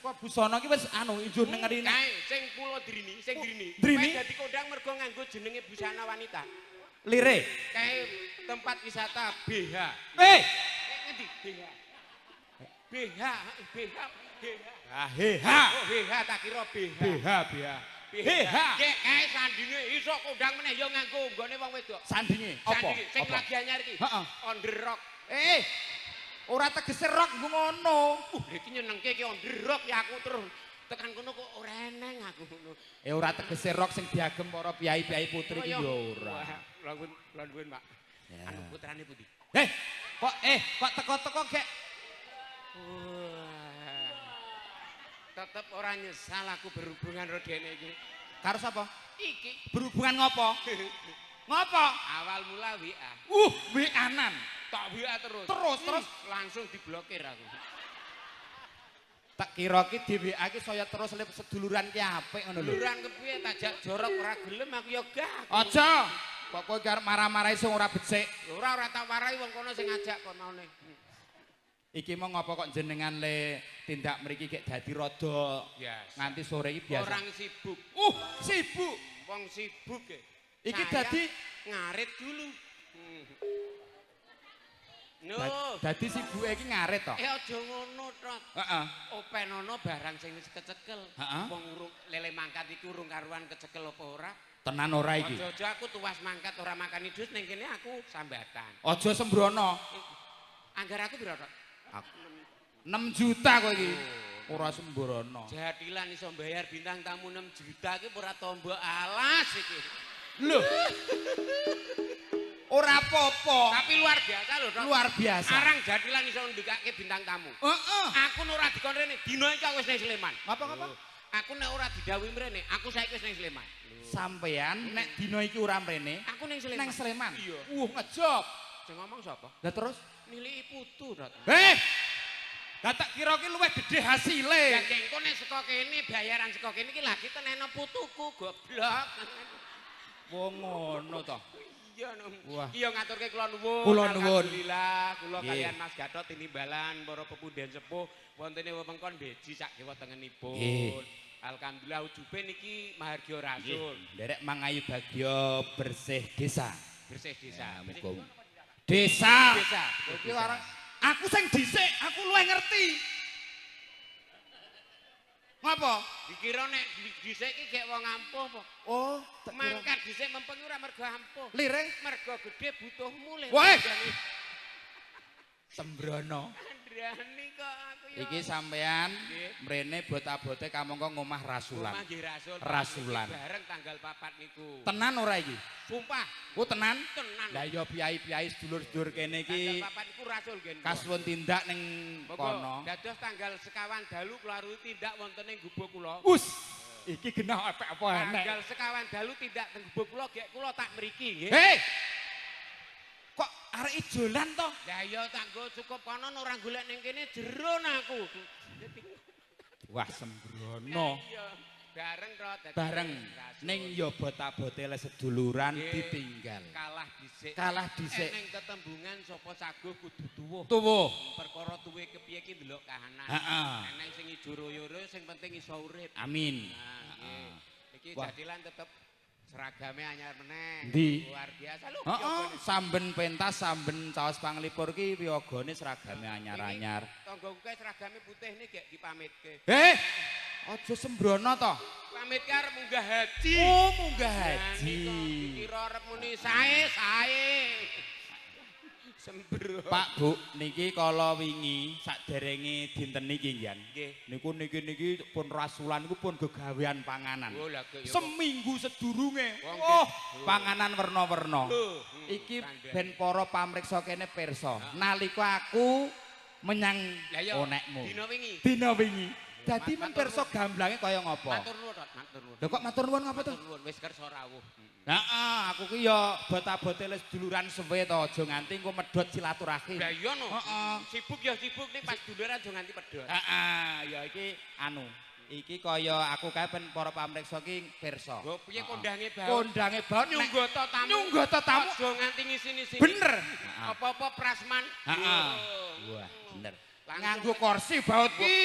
saka busana ki wis anu injur nengeri nek Kae sing kula drini, sing drini. Drini? Kae dadi kondang mergo nganggo jenenge busana wanita. Lire. Kae tempat wisata BH. Eh, Eh, ngendi? BH. BH, BH, BH. ah, HH. Oh, BH tak kira BH. BH, BH. BH. Gek kae sandinge iso kondang meneh ya nganggo nggone wong wedok. Sandinge apa? Sandinge sing Apa? lagi anyar iki. Heeh. On the rock. Eh. Ora tegese rock nggo ngono. Iki nyenengke iki on the rock ya aku terus tekan kono kok ora eneng aku ngono. Eh, ora tegese rock sing diagem para piyai-piyai putri iki ya ora. Kula nuwun, kula nuwun, Pak. Ya. Anu putrane pundi? Eh, kok kok teko-teko gek Wah. Tetep ora nyesal aku berhubungan karo dene iki. Karo sapa? Iki Berhubungan ngopo? Ngopo? Awal mula WA. WA-nan. Tak WA terus. Terus, terus? Langsung diblokir aku. Tak kira ki di WA ki saya terus lep seduluran ki apik ngono lho. Duluran kepiye tak jak jorok ora gelem aku ya gah. Aja. Kok kowe ki arep marah-marahi sing ora becik. Ora ora tak warai wong kono sing ngajak konone. Iki mau ngopo kok jenengan le tindak mriki gek dadi rada Biasa. nganti sore iki biasa. Orang sibuk. Sibuk. Wong sibuk e. Iki Saya dadi ngarit dulu. No. Dadi sibuke iki ngarit to. Eh, aja ngono, Trot. Heeh. Openono barang sing wis kecekel. Heeh. Wong urung lele mangkat iku urung karuan kecekel apa ora. Tenan ora iki? Aja-aja aku tuwas mangkat ora makan idus ning kene aku sambatan. Aja sembrono. Anggar aku piro, Trot? Aku 6 juta kok iki. Ora sembrono. Jadilan iso bayar bintang tamu 6 juta iki ora tombo alas iki. Loh. Ora apa-apa. Tapi luar biasa lho, Trot. Luar biasa. Arang jadilan iso ndukake bintang tamu. Heeh. Aku nek ora dikon rene, dina iki aku wis ning Sleman. Ngapa-ngapa? Aku nek ora didhawuhi mrene, aku saiki wis ning Sleman. Sampean nek dina iki ora mrene, Aku ning Sleman. nang Sleman. Iya. Ngejob. Sing ngomong sapa? Lah terus? Niliki putu, Trot. Eh. Lah tak kira ki luwih gedhe hasile. Ya engko nek saka kene bayaran saka kene iki lagi teneno putuku goblok. Wong ngono to. Iya no. Wah. Iya ngaturke kula nuwun. Kula nuwun. Alhamdulillah kula Nggih. kalian Mas Gatot tinimbalan para pepunden sepuh wontene wewengkon Beji sak kiwa tengenipun. Nggih. Alhamdulillah ujube niki mahargya rasul. Nderek mangayu bagya bersih desa. Bersih desa. Ya, muga. Desa. Desa. Iki orang aku sing dhisik, aku luwih ngerti. Ngapa? Dikira nek dhisik iki gek wong ampuh apa? Oh, tak kira. Mangkat dhisik mempeng ora mergo ampuh. Lire Mergo gedhe butuhmu le. Wah. Sembrono. Kandhani kok aku ya. Iki sampean Nggih. mrene bot-abote kamangka ngomah rasulan. Omah nggih rasul. Rasulan. Bareng tanggal 4 niku. Tenan ora iki? Sumpah, Oh, tenan? tenan. Lah ya piyai-piyai sedulur-sedulur kene iki Tanggal 4 niku rasul nggih. kasuwun tindak ning Monggo, kono. Dados tanggal sekawan dalu kula aruhi tindak wonten ing gubuk kula. Us, iki genah apik apa enek. Tanggal sekawan dalu tindak teng gubuk kula gek kula tak mriki nggih. Hei. Kok arek ijolan to? Lah ya tanggo cukup kono ora golek ning kene jero aku. Wah, sembrono. Iya, bareng to dadi Bareng rasul. ning ya bot-abote le seduluran Nggih. ditinggal. Kalah dhisik. Kalah dhisik. Eneng tetembungan sapa saguh kudu tuwuh. Tuwuh. Perkara tuwe kepiye ki ndelok kahanan. Heeh. Eneng sing ijo royo-royo sing penting iso urip. Amin. Nah, nggih. Iki Wah. jadilan tetep seragame anyar meneh. Endi? Luar biasa lho. Heeh, samben pentas, samben caos panglipur ki wiyogane seragame anyar-anyar. Tanggoku kae seragame putih nih gek dipamitke. Eh, aja sembrono to. Pamitke arep munggah haji. Oh, munggah haji. Dikira arep muni sae sae. Sembro. Pak Bu, niki kala wingi saderenge dinten niki nggih. Nggih. Niku niki-niki pun rasulan niku pun gegawean panganan. Oh, lah kok ya. Seminggu sedurunge. Wong Oh, nggih. panganan werna-werna. Lho, Iki kandhane. ben para pamriksa kene pirsa. Nalika aku menyang Lah ya, onekmu. Dina wingi. Dina wingi. Dadi Matur men pirsa gamblange kaya ngapa? Matur nuwun, Dot, matur nuwun. Lho kok matur nuwun ngapa to? Matur nuwun wis kersa rawuh. Heeh, aku ki ya bot-abote les duluran suwe to, aja nganti engko medhot silaturahim. Lah iya no. Heeh. Sibuk ya sibuk ning pas duluran aja nganti pedhot. Heeh, ya iki anu, iki kaya aku kae ben para pamriksa ki pirsa. Lho piye kondange bae? Kondange baut nek Nyunggota tamu. Nyunggota tamu. Aja nganti ngisi-ngisi. Bener. Heeh. Apa-apa prasman. Heeh. Yo. Wah, bener. Langsung Nganggo kursi baut ki.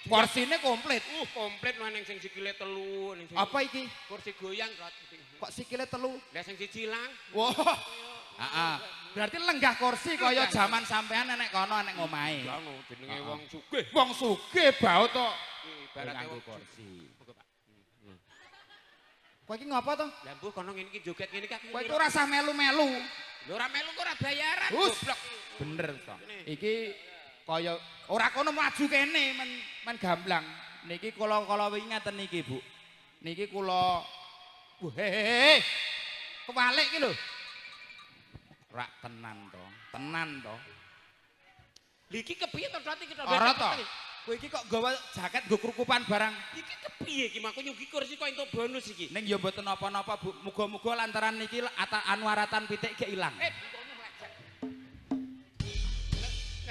Korsine komplit. Komplit nang sing sikile telu ning sing. Apa iki? Kursi goyang kok. Kok sikile telu? Lah sing siji ilang. Wah. Heeh. Berarti lenggah kursi kaya jaman sampean enek kono enek ngomahe. Ya ngono jenenge wong sugih. Wong sugih baut to. Ibarate nganggo kursi. Monggo, Pak. Kowe iki ngopo to? Lah mbuh kono ngene iki joget ngene iki aku. Kowe iki ora usah melu-melu. Lho ora melu kok ora bayaran goblok. Bener to. Iki kaya ora kono maju kene men gamblang. Niki kula wingi ngaten niki, Bu. Niki kula hehehe. Kewalik iki lho. Rak tenan to, tenan to. Lha iki kepiye to Dot iki to? Ora to. Kowe iki kok gawa jaket nggo krukupan barang. Iki kepiye iki aku nyugi kursi kok entuk bonus iki. Ning ya mboten napa-napa, Bu. Muga-muga lantaran niki anu aratan pitik gek ilang.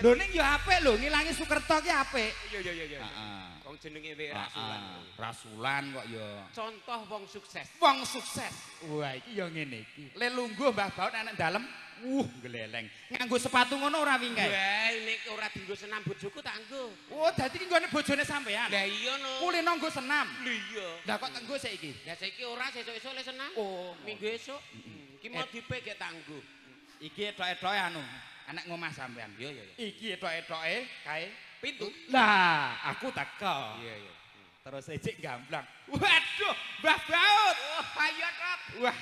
Lho ning ya apik lho, ngilangi Sukerto ki apik. Iya iya iya. Heeh. Wong jenenge wae rasulan. Rasulan kok ya. Contoh wong sukses. Wong sukses. Wah, iki ya ngene iki. Le lungguh Mbah Baut enek dalem, gleleng. Nganggo sepatu ngono ora wingkae. Wah, nek ora dienggo senam bojoku tak anggo. Oh, dadi iki nggone bojone sampean. Lah iya no. Kulino nggo senam. Lho iya. Lah kok tenggo saiki? Lah saiki ora, sesuk-esuk le senam. Oh, minggu esuk. Iki mau dipek gek tak anggo. Iki etok-etoke anu, enek ngomah sampean. Iya iya iya. Iki etok-etoke kae pintu. Lah, aku teko. Iya iya. Terus ejek gamblang. Waduh, Mbah Baut. Wah, ayo Tok. Wah,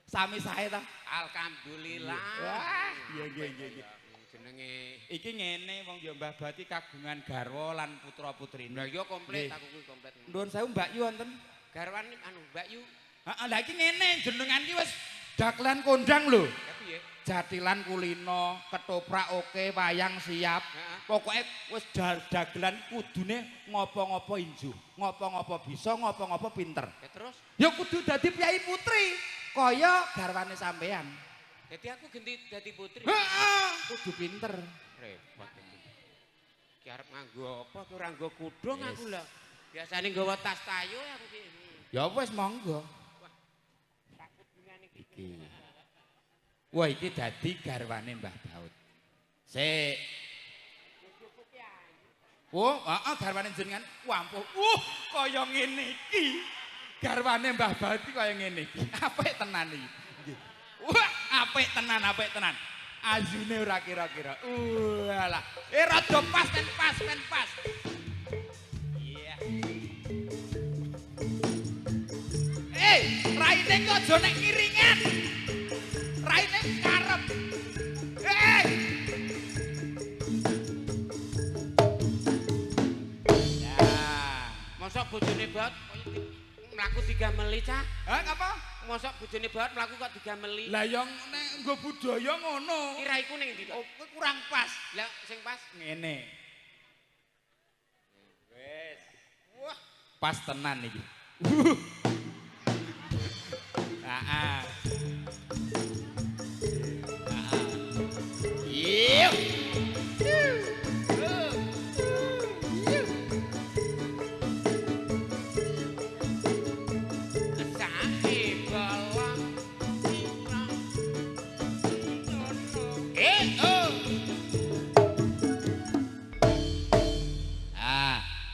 sami sae ta? Alhamdulillah. Wah, iya iya iya iya. Jenenge iki ngene wong ya Mbah Baut iki kagungan garwa lan putra-putrine. Lah iya komplit aku kuwi komplit. Nuwun sewu Mbak Yu wonten. Garwan anu Mbak Yu. Heeh, lah iki ngene jenengan iki wis dagelan kondang lho. Ya piye? Jatilan kulino, ketoprak oke, wayang siap. Pokoke wis dagelan kudune ngopo-ngopo injuh, ngopo-ngopo bisa, ngopo-ngopo pinter. Ya terus? Ya kudu dadi priyayi putri, kaya garwane sampean. Dadi aku genti dadi putri. Heeh, kudu pinter. Repot iki. Ki arep nganggo apa? Ki ora nganggo kudung aku lho. Biasane nggawa tas tayo aku ki. Ya wis monggo. Wah, iki. Wah, iki dadi garwane Mbah Baut. Sik. Oh, heeh garwane jenengan. Wah, kaya ngene iki. Garwane Mbah Baut iki kaya ngene iki. Apik tenan iki. Nggih. Wah, apik tenan, apik tenan. Azune ora kira-kira. Walah. Rada pas men pas men pas. Iya. Raine ki aja nek kiringan. Raine karep. Nah, mosok bojone Baut mlaku digameli cah? Hah, ngapa? Mosok bojone Baut mlaku kok digameli? Lah ya nek nggo budaya ngono. Kiraiku ning ndi to? Oh, kuwi kurang pas. Lah sing pas ngene. Wis. Wah, pas tenan iki. Heeh. Iya.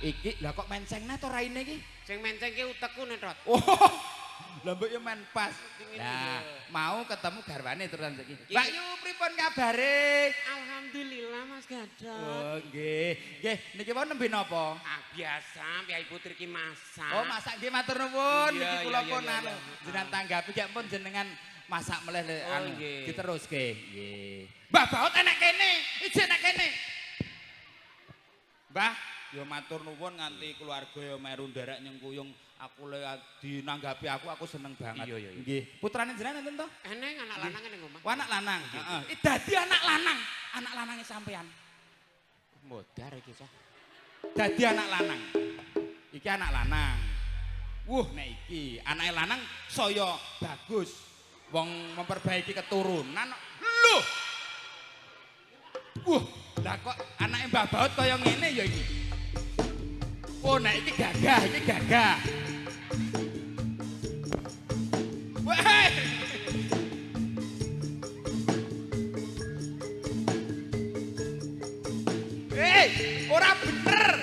Iki lah kok mencengne to raine iki? Sing menceng ki utekku nek, Rot. Oh. Lah mbok yo men pas. Lah, mau ketemu garwane terusan saiki. Mbak Yu pripun kabare? Alhamdulillah Mas Gadot. Oh, nggih. Nggih, niki wau nembe napa? Ah, biasa Kyai Putri ki masak. Oh, masak nggih matur nuwun. Niki kula pun anu jenengan tanggapi gek pun jenengan masak meleh anu diteruske. Nggih. Mbah Baut enek kene, ijik enek kene. Mbah, ya matur nuwun nganti keluarga ya meru nderek nyengkuyung aku le dinanggapi aku seneng banget. Iya, iya, iya. Nggih. Putrane jenengan enten to? Eneng anak lanang ning omah. Wah, anak lanang. Heeh. Dadi anak lanang. Anak lanange sampean. Modar iki, Cah. Dadi anak lanang. Iki anak lanang. Wuh, nek iki anake lanang saya bagus. Wong memperbaiki keturunan. Loh. Wuh, lah kok anake Mbah Baut kaya ngene ya iki. Oh, nek iki gagah, iki gagah. Wah. Ora bener.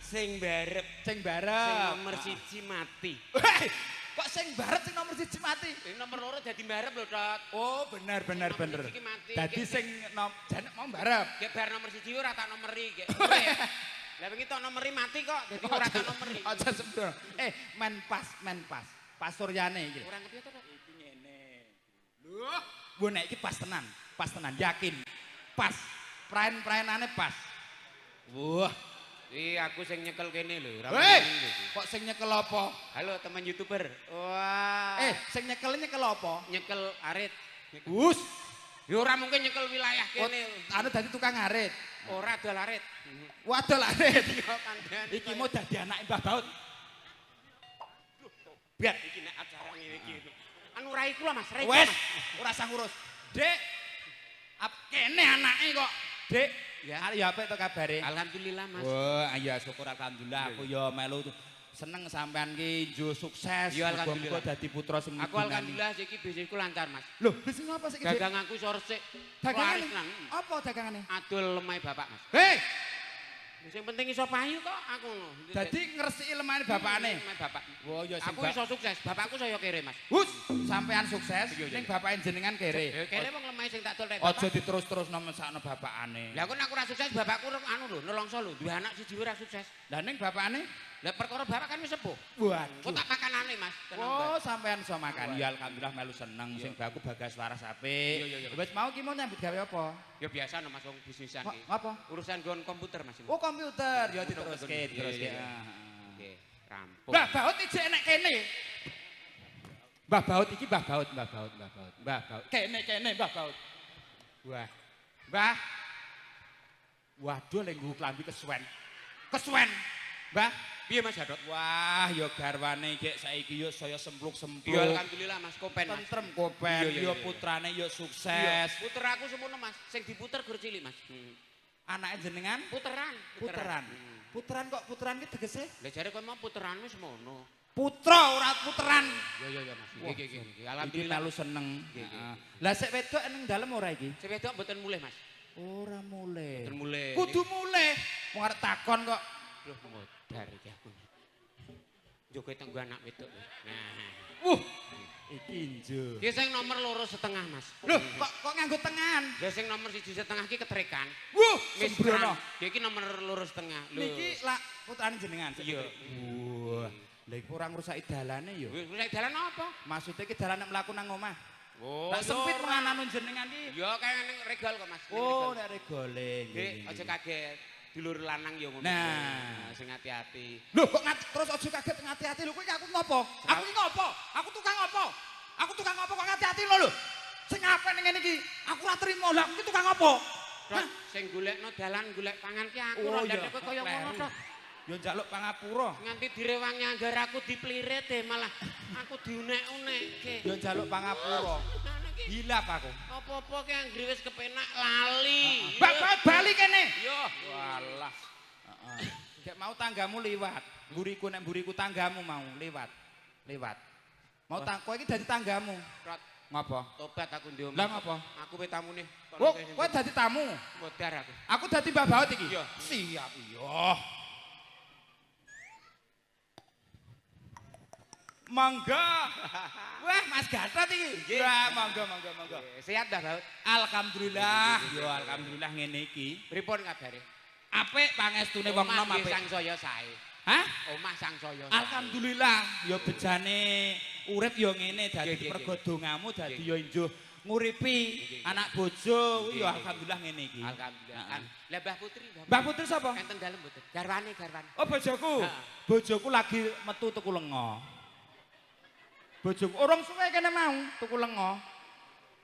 Sing barep, Sing barep. sing nomor 1 mati. Hei, kok sing barep sing nomor 1 mati? Sing nomor 2 dadi barep lho, Tot. Oh, bener bener Nomor bener. siji ki mati. Dadi sing nom jan mau barep. Gek bar nomor 1 ora tak nomeri, gek. Lah wingi tok nomeri mati kok, dadi ora tak nomeri. Aja sembrono. Eh, men pas, men pas. Pas suryane iki. Ora ngerti to, Tot? Iki ngene. Loh, bu nek iki pas tenan, yakin. Pas. Praen-praenane pas. Wah. Iki aku sing nyekel kene lho, ora Hei, mungkin lho iki. kok sing nyekel apa? Halo teman YouTuber. Wah. Eh, sing nyekel nyekel apa? Nyekel arit. Gus. Ya ora mungkin nyekel wilayah kene. Anu dadi tukang arit. Ora dol arit. Wadol arit. Ya kandhane. Iki mau dadi anake Mbah Baut. Biar iki nek acara ngene iki. Anu rai kula Mas, rai wes, ora usah ngurus. Dek. Kene anake kok. Dek, Ya. ya apik to kabare? Alhamdulillah Mas. Wah, ya syukur alhamdulillah aku ya melu seneng sampean ki njo sukses. Ya, alhamdulillah. Muga-muga dadi putra sing Aku alhamdulillah saiki bisnisku lancar Mas. Loh, bisnis apa sih? Dagang aku iso resik. Dagangane? Laris nang. Apa dagangane? Adol lemahe bapak Mas. Hei, Sing penting iso payu kok aku. dadi ngresiki lemahane bapakne. Lemahe bapak. Wah, ya sing Aku iso sukses, bapakku saya kere Mas. Hus, sampean sukses, Iya, iya, ning bapake jenengan kere. Ya kere wong lemahe sing tak dol rek Aja bapak. diterus-terusno mesakno bapakane. Lah kok nek aku ora sukses bapakku anu lho nelongso lho, duwe anak siji ora sukses. Lah ning bapakane? Lah perkara bapak kan wis sepuh. Waduh. Kok tak makanane Mas. Tenang Oh, bae. sampean iso makan. Ya alhamdulillah melu seneng sing baku bagas waras apik. Iya, iya, iya. Wis mau ki mau nyambut gawe apa? Ya biasa no Mas wong bisnisan iki. Apa? Urusan nggon komputer Mas. Oh, komputer. Ya diteruske, Iya, diteruske. iya, iya. Oke, rampung. Mbah Baut ijek enek kene. Mbah Baut iki Mbah Baut, Mbah Baut, Mbah Baut, Mbah Baut. Kene kene Mbah Baut. Wah. Mbah. Waduh lek nggo klambi kesuwen. Kesuwen. Mbah. Piye Mas Gatot? Wah, ya garwane gek saiki yo saya sempluk-sempluk. Ya alhamdulillah Mas kopen Mas. Tentrem kopen, Iya, iya, yo iya. putrane yo Iya, sukses. puter aku semono Mas, sing diputer gur cilik Mas. Anake jenengan Puteran, puteran. Puteran kok puteran ki tegese? Lah jare kowe mau puteranmu semono. Putra ora puteran. Ya ya ya Mas. Wah, Nggih nggih nggih. Iki Alhamdulillah. melu seneng. Nggih, nggih. Heeh. Lah sik wedok ning dalem ora iki? Sing wedok mboten mulih Mas. Ora mulih. Mboten mulih. Kudu mulih. Wong arep takon kok. Duh modar iki aku. Njogo tanggo anak wedok. Nah. Wuh, iki njo. Iki sing nomor 2,5 Mas. Loh, kok nganggo tengan? Lah sing nomor 1,5 iki ketrekan. Wuh, Wis sembrono. Iki nomor 2,5. Lho. Niki lak putrane jenengan. Iya. Wah, lha iku ora ngrusaki dalane ya. Wis rusak dalan apa? Maksudnya iki dalan nek mlaku nang omah. Oh, Lah sempit mengananu jenengan iki. Ya kaya ning regol kok Mas. Ning Oh, regol. nek regole. Nggih, aja kaget. Dulur lanang ya ngono. Nah. Sing hati-hati. Loh, kok terus aja kaget ngati-hati lho kowe iki aku ngopo? Aku iki ngopo? Aku tukang ngopo? Aku tukang ngopo kok ngati-hati lho lho? Sing apik ning ngene iki? Aku ora trimo. Lah aku iki tukang ngopo? Tok, sing golekno dalan golek pangan ki aku Oh, ora iya. ndek kowe kaya ngono tok. Ya njaluk pangapura. Nganti direwangi anggar aku diplirit e malah aku diunek-unekke. Ya njaluk pangapura. Ngono ki. Hilap aku. Apa-apa ki anggere wis kepenak lali. Mbak bali kene. Yo. Walah. Heeh. Gek mau tanggamu liwat. Mburiku nek mburiku tanggamu mau liwat. Liwat. Mau tang kowe iki dadi tanggamu. Rot, Ngopo? tobat aku ndek omah. Lah ngopo? Aku pe tamune. Oh, kowe dadi tamu. Modar aku. Aku dadi Mbah Baut iki. Iya. Siap iya. Monggo. Wah, Mas Gatot iki. Wah, monggo monggo monggo. Sehat dah, Baut? Alhamdulillah. Yo alhamdulillah ngene iki. Pripun kabare? Apik pangestune wong Omah nom nggih apik. Sangsaya sae. Hah? Omah sangsaya sae. Alhamdulillah ya bejane urip ya ngene dadi Nggih, nggih, mergo dongamu dadi Nggih. ya injuh nguripi Nggih, nggih. anak bojo Nggih, ya nggih. alhamdulillah ngene iki. Alhamdulillah. Heeh. Lah Mbah Putri, Mbah Putri sapa? Enten dalem mboten? Garwane, garwane. Oh bojoku. Heeh. Bojoku lagi metu tuku lenga. Bojoku urung suwe kene mau tuku lenga.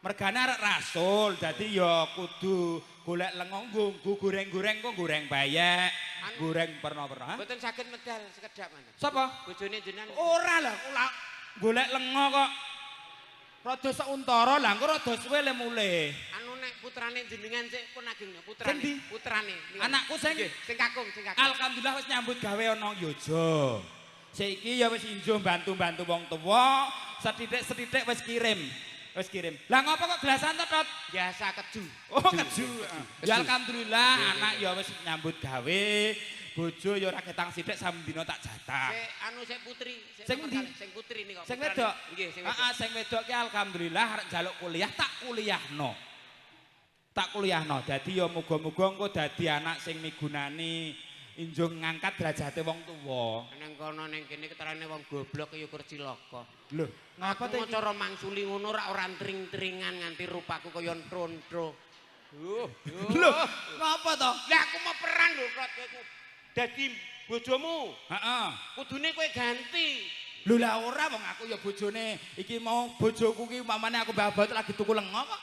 Mergane arek rasul dadi ya kudu golek lenga nggo goreng-goreng kok goreng peyek, goreng perna-perna. Hah? Mboten saged medal sekedhap mana. Sapa? Bojone jenengan. Ora lah, kula golek lenga kok. Rada seuntara lah, engko rada suwe le mulih. Anu nek putrane jenengan sik pun ageng Sing putrane. ndi? Putrane. Anakku sing Nggih, sing kakung, sing kakung. Alhamdulillah wis nyambut gawe ana Yojo. Saiki ya wis injuh bantu-bantu wong tuwa, sethithik-sethithik wis kirim. Wis kirim. Lah ngopo kok gelasan to, Tot? Biasa keju. Oh, keju. Ya alhamdulillah Nggih, anak ya wis nyambut gawe. Bojo ya ora ketang sithik saben dina tak jatah. Sik anu sik putri, Sing endi? Sing putri nika. Sing wedok. Nggih, sing wedok. Heeh, sing wedok ki alhamdulillah arep njaluk kuliah tak kuliahno. Tak kuliahno. Dadi ya muga-muga engko dadi anak sing migunani injung ngangkat derajate wong tuwa. Nang kono ning kene ketarane wong goblok ya ukur cilaka. Lho, ngapa Aku to iki? cara mangsuli ngono ora ora tring-tringan nganti rupaku kaya ntrontro. Lho, ngapa to? Lah aku mau peran lho Rot kowe dadi bojomu. Heeh. Kudune kowe ganti. Lho lah ora wong aku ya bojone. Iki mau bojoku ki umpamane aku Mbah Baut lagi tuku lenga kok.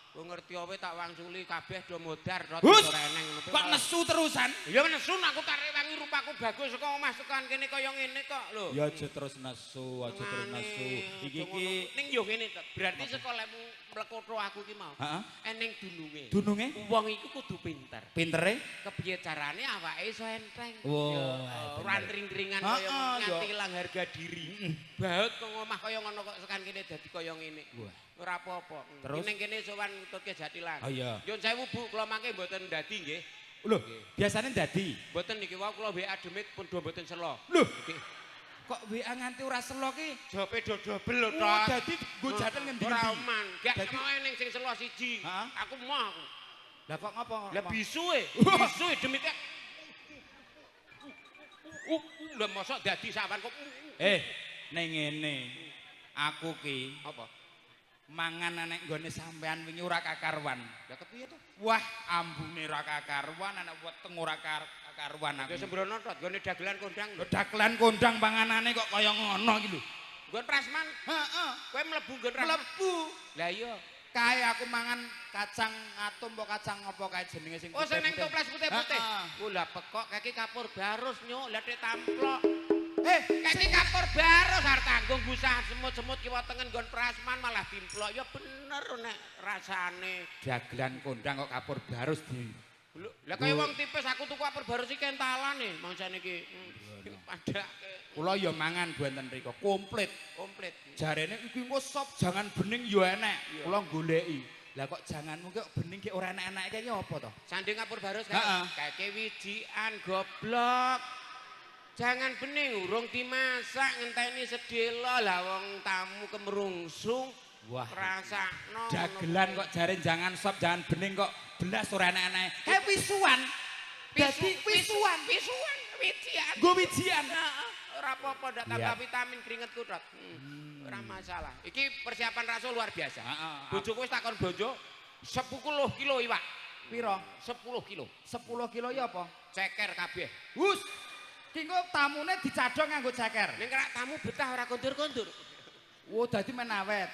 Kowe ngerti awe tak wangsuli kabeh do modar Rot Hus! ora eneng ngono. Kok nesu terusan? Ya nesu aku tak rewangi rupaku bagus kok omah tekan kene kaya ngene kok lho. Ya aja terus nesu, aja terus nesu. Iki iki ning yo ngene to. Berarti sekolahmu mlekotho aku ki mau. Heeh. Eneng dununge. Dununge? Wong iku kudu pinter. Pintere? Kepiye carane awake iso enteng. Wah, Ora tring-tringan kaya nganti ilang harga diri. Baut kok omah kaya ngono kok tekan kene dadi kaya ngene. Wah. Ora apa-apa. Terus? Ning kene sowan ngututke jatilan. Oh iya. Nyun sewu Bu, kula mangke mboten dadi nggih. Lho, biasane dadi. Mboten niki wau kula WA demit pun do mboten selo. Lho, kok WA nganti ora selo ki? Jope do dobel lho, Oh, Tot. dadi nggo jathel ngendi-ngendi. Ora oman. Gak Dadi- mau eneng sing selo siji. Heeh. Aku moh aku. Lah kok ngopo? Lah bisuwe, bisuwe demite. Lah mosok dadi sawan kok. Ning ngene. Aku ki Apa? mangan nek nggone sampean wingi ora kakarwan. Lah kepiye to? Wah, ambune ora kakarwan, anak weteng ora kakarwan aku. Ya sembrono tot, nggone dagelan kondang. Lho dagelan kondang panganane kok kaya ngono iki lho. Nggon Prasman, Heeh. kowe mlebu nggon Prasman. Mlebu. Lah iya. Kae aku mangan kacang atom apa kacang apa kae jenenge sing Oh, sing ning putih-putih. toples putih-putih. Heeh. Oh, lah pekok kaki kapur barus nyuk, lah tek tamplok. Eh, Kaki kapur barus arep tanggung busah semut-semut kiwa tengen nggon Prasman malah dimplok. Ya bener nek rasane. Dagelan kondang kok kapur barus di. Lho, lah kaya wong tipis aku tuku kapur barus iki kentalan e mangsane iki. Padake Kula ya mangan buanten mriku komplit. komplit. Jarene iki engko sop jangan bening ya enek. Kula goleki. Lah kok janganmu kok bening ki ora enek-eneke iki apa to? Sanding kapur barus Heeh. kae kake wijian goblok. Jangan bening urung dimasak ngenteni sedelo lah wong tamu kemerungsung. Wah. Rasakno. Dagelan kok jare jangan sop jangan bening kok belas ora enek-eneke. Kae wisuan. Dadi wisuan. Wisuan, wijian. Nggo wijian. Heeh, ora apa-apa ndak tambah Iya. vitamin keringetku tok. Ora masalah. Iki persiapan rasul luar biasa. Heeh. Bojoku wis takon bojo 10 kilo iwak. Piro? 10 kilo. 10 kilo ya apa? Ceker kabeh. Hus. Ki engko tamune dicadhong nganggo ceker. Ning kerak tamu betah ora kondur-kondur. Oh, dadi men awet.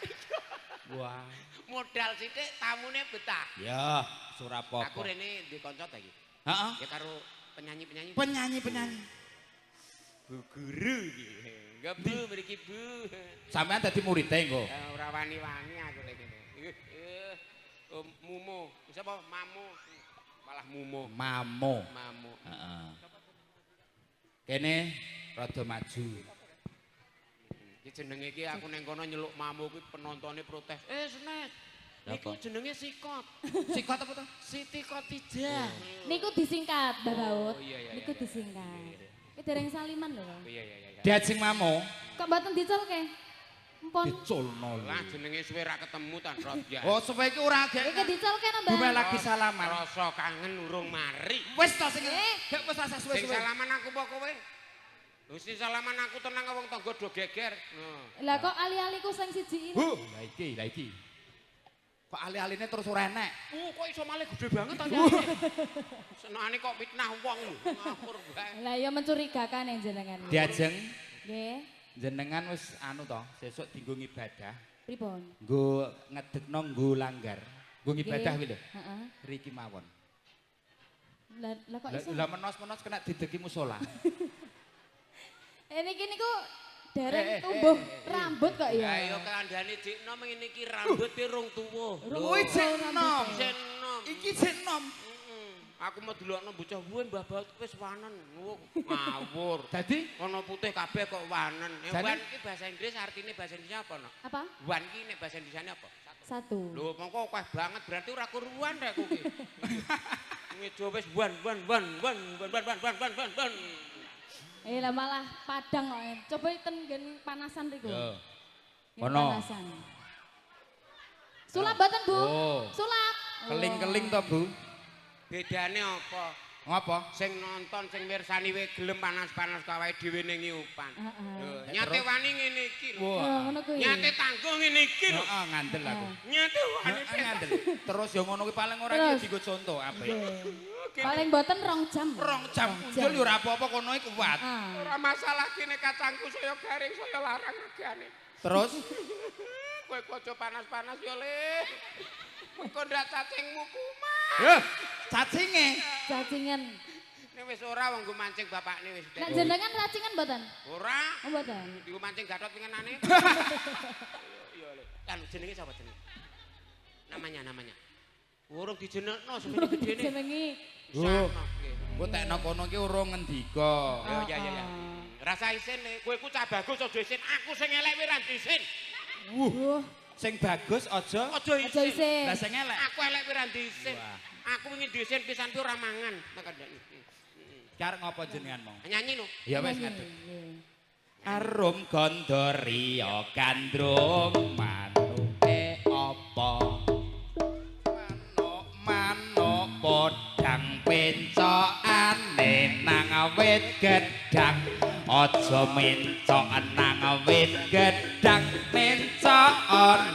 Wah. Modal sithik tamune betah. Ya, ora apa-apa. Aku rene ndek kanca ta iki. Heeh. Ya karo penyanyi-penyanyi. Penyanyi-penyanyi. Bu guru iki. Enggak Bu mriki Bu. Sampean dadi muride engko. Ora wani-wani aku nek kene. Oh, Mumo. Sapa? Mamu. Malah Mumo. Mamo. Mamu. Heeh. Kene rada maju. Iki jenenge iki aku ning kono nyeluk Mamu kuwi penontone protes. Eh, Senes. Niku jenenge Sikot. Sikot apa to? Siti Khotijah. Niku disingkat, Mbah Baut. Oh, iya, iya, Niku iya. disingkat. Iki dereng saliman lho. Oh, iya iya iya. Diajeng Mamo. Kok mboten diculke? Empon. Diculno. Lah jenenge suwe ra ketemu ta, Rot ya. Oh, suwe iki ora gek. Iki diculke no, Mbah. Bume lagi salaman. Rasa kangen urung mari. Wis to sing Eh. gek wis rasa Sing suwe-suwe. salaman aku apa kowe? Lho sing salaman aku tenang wong tangga do geger. Lah kok ali-aliku sing siji ini? Huh, lah iki, lah iki. Kok ali-aline terus ora enek. Kok iso malih gede banget ta. Senengane kok fitnah wong lho, ngawur wae. Lah ya mencurigakan yang jenengan. Diajeng Nggih. jenengan wis anu to, sesuk dienggo ngibadah, Pripun? nggo ngedekno nggo langgar. Nggo ngibadah kuwi lho. Heeh. Riki mawon. Lah lah kok iso? Lah menos-menos kena dideki musola. Niki niku dereng tumbuh rambut kok ya. Lah yo kandhane jek nom ngene iki rambute rung tuwa. Kuwi jek nom. Jek nom. Iki jek nom. Aku mau delokno bocah kuwi Mbah Baut wis wanen. Ngawur. Dadi Ana putih kabeh kok wanen. Jane- Wan iki bahasa Inggris artine bahasa Indonesia apa no? Apa? Wan iki nek bahasa Indonesiane apa? Satu. Lho mongko akeh banget berarti ora kuruan rek kuwi. Meja wis wan wan wan wan wan wan wan wan wan wan wan. Eh lah malah padang kok. Coba ten nggen panasan riku. Yo. Nggen Kono. Panasan. Sulap mboten, Bu? Oh. Sulap. Keling-keling to, Bu? Bedane apa? Ngapa? Sing nonton sing mirsani wae gelem panas-panas kok awake dhewe ning ngiupan. Heeh. Lho, nyate wani ngene iki lho. Wah. Oh, ngono kuwi. Nyate tangguh ngene iki lho. Heeh, ngandel aku. Nyate wani Heeh, ngandel. Terus yo ngono kuwi paling ora Terus. iki dienggo contoh apik. Nggih. Paling mboten 2 jam. 2 jam punjul yo ora apa-apa kono iki kuat. Ah. Ora masalah kene kacangku saya garing saya larang regane. Terus Kowe aja panas-panas yo Le. Mengko ndak cacingmu kumat. Yo, cacinge. Cacingan. Nek wis ora wong nggo mancing bapakne wis. Nek jenengan racingan mboten? Ora. Oh, mboten. Digo mancing gatot pingenane. Iya Le. Kan jenenge sapa jenenge? Namanya namanya. Urung dijenengno semene gedene. Jenengi. Oh. Sakno, nggih. Engko tekno kono ki urung ngendika. Ya ya ya ya. Rasa isin Le, kowe ku cah bagus aja isin, aku sing elek wae ra isin. Wuh, Wuh, sing bagus aja Aja aja isin. isin. lah sing elek. Aku elek wae ra isin. Wah. Aku wingi diisin pisan pi ora mangan. Tak kandhani. Karep ngopo jenengan mau? Nyanyi no. Ya wis Nyanyi, ngadeg. nggih. Arum gondoriya gandrung manuke apa? Manuk manuk podang pencokane nang wit gedang. Aja mencok nang wit gedang, mencok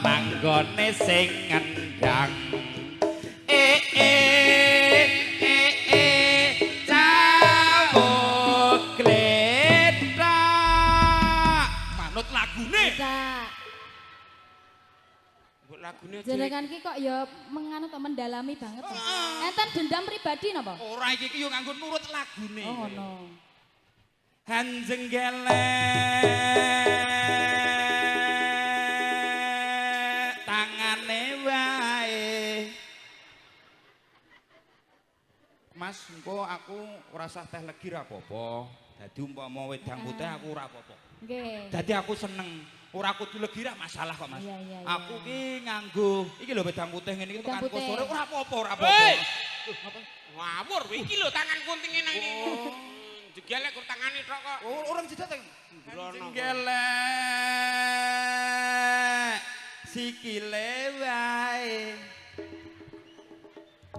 nang gone sing ngendang. Eh eh eh eh cawuk gletak manut lagune. Cak, Mbok lagune aja. jenengan ki kok ya menganut atau mendalami banget. To. Enten dendam pribadi napa? Ora iki ki yo nganggo nurut lagune. Oh ngono. Hanjeng gelek tangane wae. Mas, engko aku ora usah teh legi ra apa-apa. Dadi umpama wedang putih aku ora apa-apa. Nggih. Dadi aku seneng. Ora kudu legi ra masalah kok, Mas. Iya. Aku ki nganggo iki lho wedang putih ngene iki Wedang tekan putih. sore ora apa-apa, ora apa-apa. Hei! Ngawur kowe iki lho tangan kuntinge nang iki. Jegelek kur tangane tok kok. Oh, orang jeda ta. Blono. Gelek sikile wae.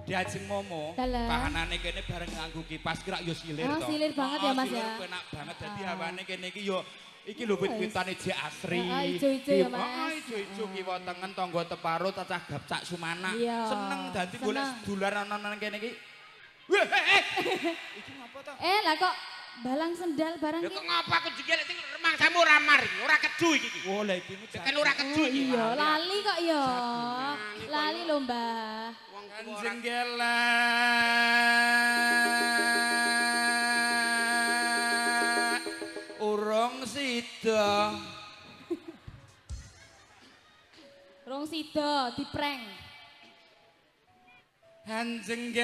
Diajeng momo, Dalem. kahanane kene bareng nganggo kipas kira yo silir Oh, to. silir banget ya, Oh, Mas, silir ya. Penak banget dadi Ah. hawane kene iki yo iki lho wit-witane jek asri. Heeh, ijo-ijo ya, Mas. Heeh, ijo-ijo kiwa tengen tangga teparo cacah gapcak sumanak. Iya, Seneng dadi golek seneng. sedular ana nang kene iki. Weh, eh, eh. Iki ngopo to? Eh lah kok balang sendal barang Lha ki. kok ngopo aku jegelek sing remangsamu ora mar iki, ora keju iki iki. Wah, lah iki Kan ora keju Oh iki. iya, lali kok ya. Jagungan, Lali lho, Mbah. Wong tuwa ora Kanjeng gelek urung sida. Rong sida diprank. Kanjeng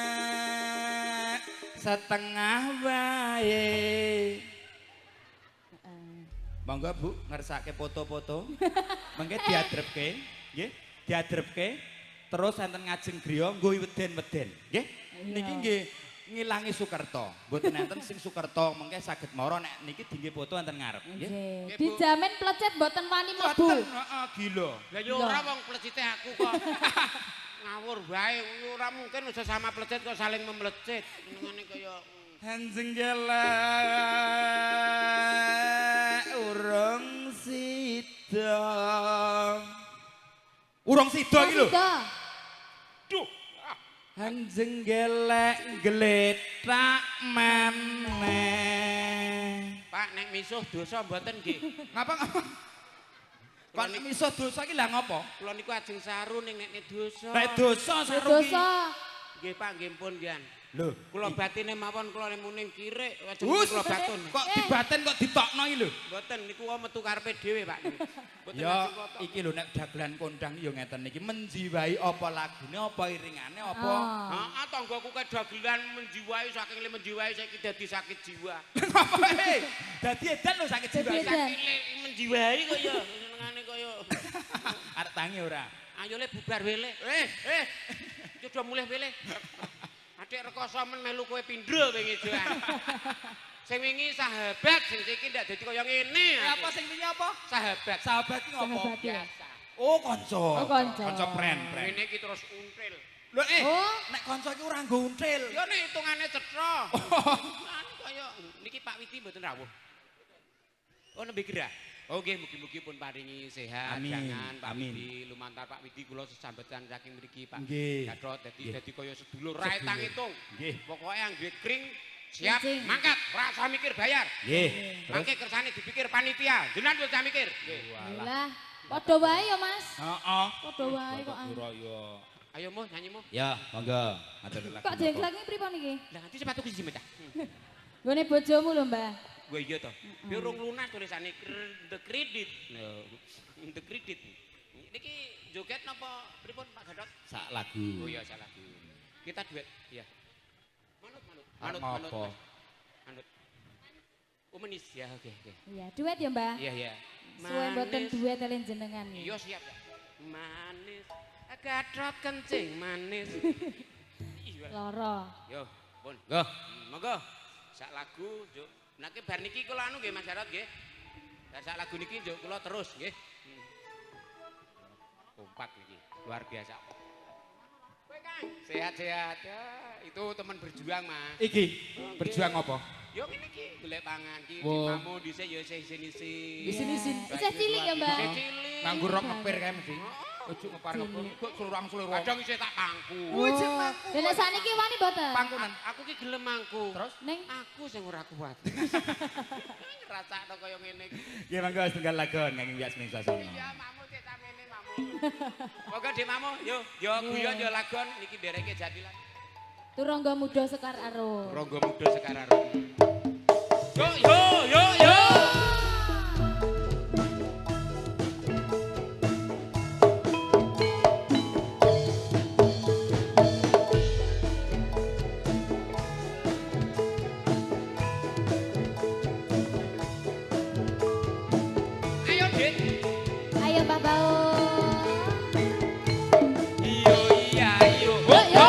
gelek setengah wae. Monggo Bu ngersake foto-foto. Mengke diadrepke, nggih, diadrepke terus enten ngajeng griya nggo weden-weden, nggih. Niki nggih ngilangi Sukerta. Mboten enten sing Sukerta mengke saged mara nek niki dingge foto enten ngarep, nggih. Nggih. Dijamin plecet mboten wani mlebu. Mboten, heeh, gila. Lah ya ora wong plecite aku kok. Ngawur wae ora mungkin sesama plecit kok saling memlecit. Ngene kaya Hanjeng gelek urung sida. Urung sida iki lho. Sida. duh. Ah, Hanjeng gelek gletak maneh. Pak nek misuh dosa mboten nggih. Ngapa ngapa? Kok nek misuh dosa iki lah ngopo? Kula niku ajeng saru ning nek dosa. Nek dosa saru ki. Dosa. Nggih Pak nggih pun nggih. Lho, Kula batine mawon kula muning kirik ajeng Hus, kula batun. kok dibaten kok ditokno iki lho. Mboten niku wong metu karepe dhewe Pak. Mboten Ya ajeng kula tok. iki lho nek dagelan kondang ya ngeten iki menjiwai apa lagune apa iringane apa. Ah. Heeh, tanggaku ke dagelan menjiwai saking le menjiwai saiki dadi sakit jiwa. Ngapa eh? Dadi edan lho sakit jiwa. Dadi edan. Saking le menjiwai kok ya senengane kaya Arep tangi ora? Ayo le bubar wele. Eh, eh. Yo do mulih wele. Adik rekoso men melu kowe pindho wingi joan. Sing wingi sahabat, sing iki ndak dadi kaya ngene. Apa sing wingi apa? Sahabat. Sahabat ki ngopo? Sahabat ya. Biasa. Oh, kanca. Oh, kanca. Kanca pren, pren. Ngene iki terus until. Lho eh, Oh. nek kanca iki ora nggo until. Ya nek hitungane cetha. Anu kaya niki Pak Widi mboten rawuh. Oh nembe gerah. Oh nggih mugi-mugi pun paringi sehat Amin. jangan Pak Amin. Widi lumantar Pak Widi kula sesambetan saking mriki Pak. Nggih. Gatot dadi Nggih. dadi kaya sedulur rae tang hitung. Nggih. Pokoke anggere kring siap Kencing. mangkat ora usah mikir bayar. Nggih. Terus Mangke kersane dipikir panitia. Jenengan usah mikir. Nggih. Lah, padha wae ya, Mas. Heeh. Padha wae kok. ah. Pura ya. Ayo mo nyanyi mo. Ya, monggo. Matur lagu. Kok jengklak iki pripun iki? Lah nganti sepatu siji mecah. Nggone bojomu lho, Mbah. Gue iya toh. Biar urung lunas tulisane the credit. The credit. Niki joget napa pripun Pak Gatot? Sak lagu. Oh iya salah. Kita duet. Iya. Manut manut. Arep Manut manut. ngopo? Mas. Manut. Oh menis ya oke oke. Iya, duet ya, Mbah. Iya iya. Suwe mboten duet kalian jenengan. Iya siap ya. Manis. Gatot kencing manis. Iya. Loro. Yo, pun. Nggo. Monggo. Sak lagu, njuk. Nake bar niki kula anu nggih Mas Jarot nggih. Bar sak lagu niki njuk kula terus nggih. Kompak niki, luar biasa. Kowe Kang, sehat-sehat ya. Itu teman berjuang, Mas. Iki berjuang apa? Yo ngene iki golek pangan iki Wo. dimamu dhisik ya isih isin-isin. Isin-isin. Isih cilik ya, Mbah. Isih cilik. Nganggo rok ngepir kae mesti. Ojo ngepar-ngepir. Kok slurang-slurang. Kadang isih tak pangku. Wih, jek mangku. Lah nek sakniki wani mboten? Pangkunan. Aku ki gelem mangku. Terus Ning Aku sing ora kuat. Ngrasakno kaya ngene iki. nggih monggo setunggal lagon kangge Yasmin Swasono. Iya, mamu cek samene mamu. Monggo Dik Mamu, yo yo guyon yo lagon niki ndereke jatilan. Turangga Muda Sekar Arum. Ronggo Muda Sekar Arum. Yo yo yo yo. Ayo Dik. Ayo Mbah Bau. Iyo iya iyo. Yo yo.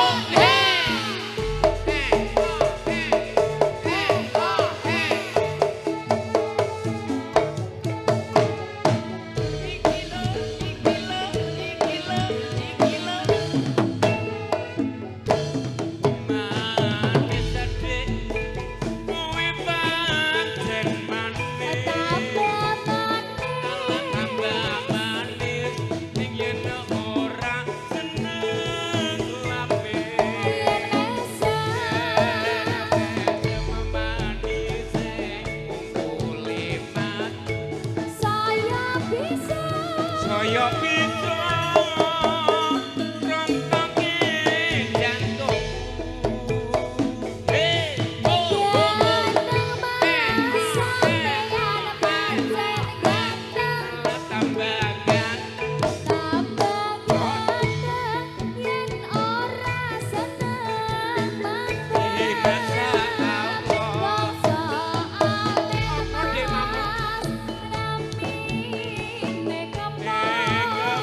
Saya bisa. Saya bisa rontoke jantungku. Hei, oh, oh, oh. Ganteng Mas, sampeyan pancen ganteng. Tambah ganteng. Tambah ganteng yen ora seneng Ih, Masya Allah. Bangsa Apa, Dek, Mamu? Mas, namine kemon.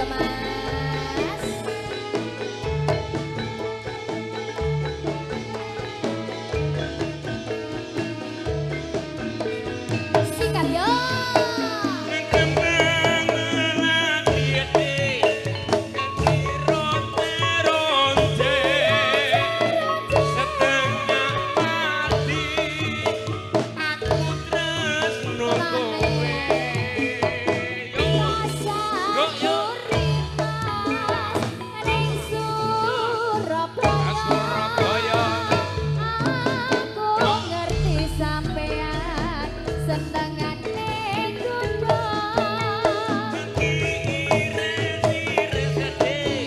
ya Mas. Sikat yo. Surabaya. Aku ngerti sampean senengane kudu.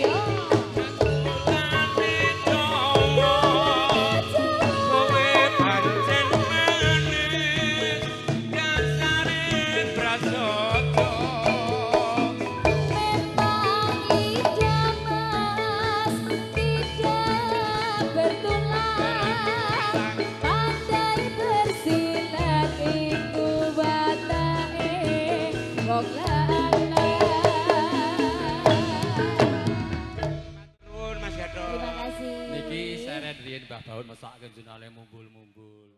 Yo. Memang lidah Mas tidak bertulang, pandai bersilat iku watake wong lanang. Mas Gatot. Terima kasih. Niki seren riyen Mbah Baun mesake jenenge mumbul-mumbul.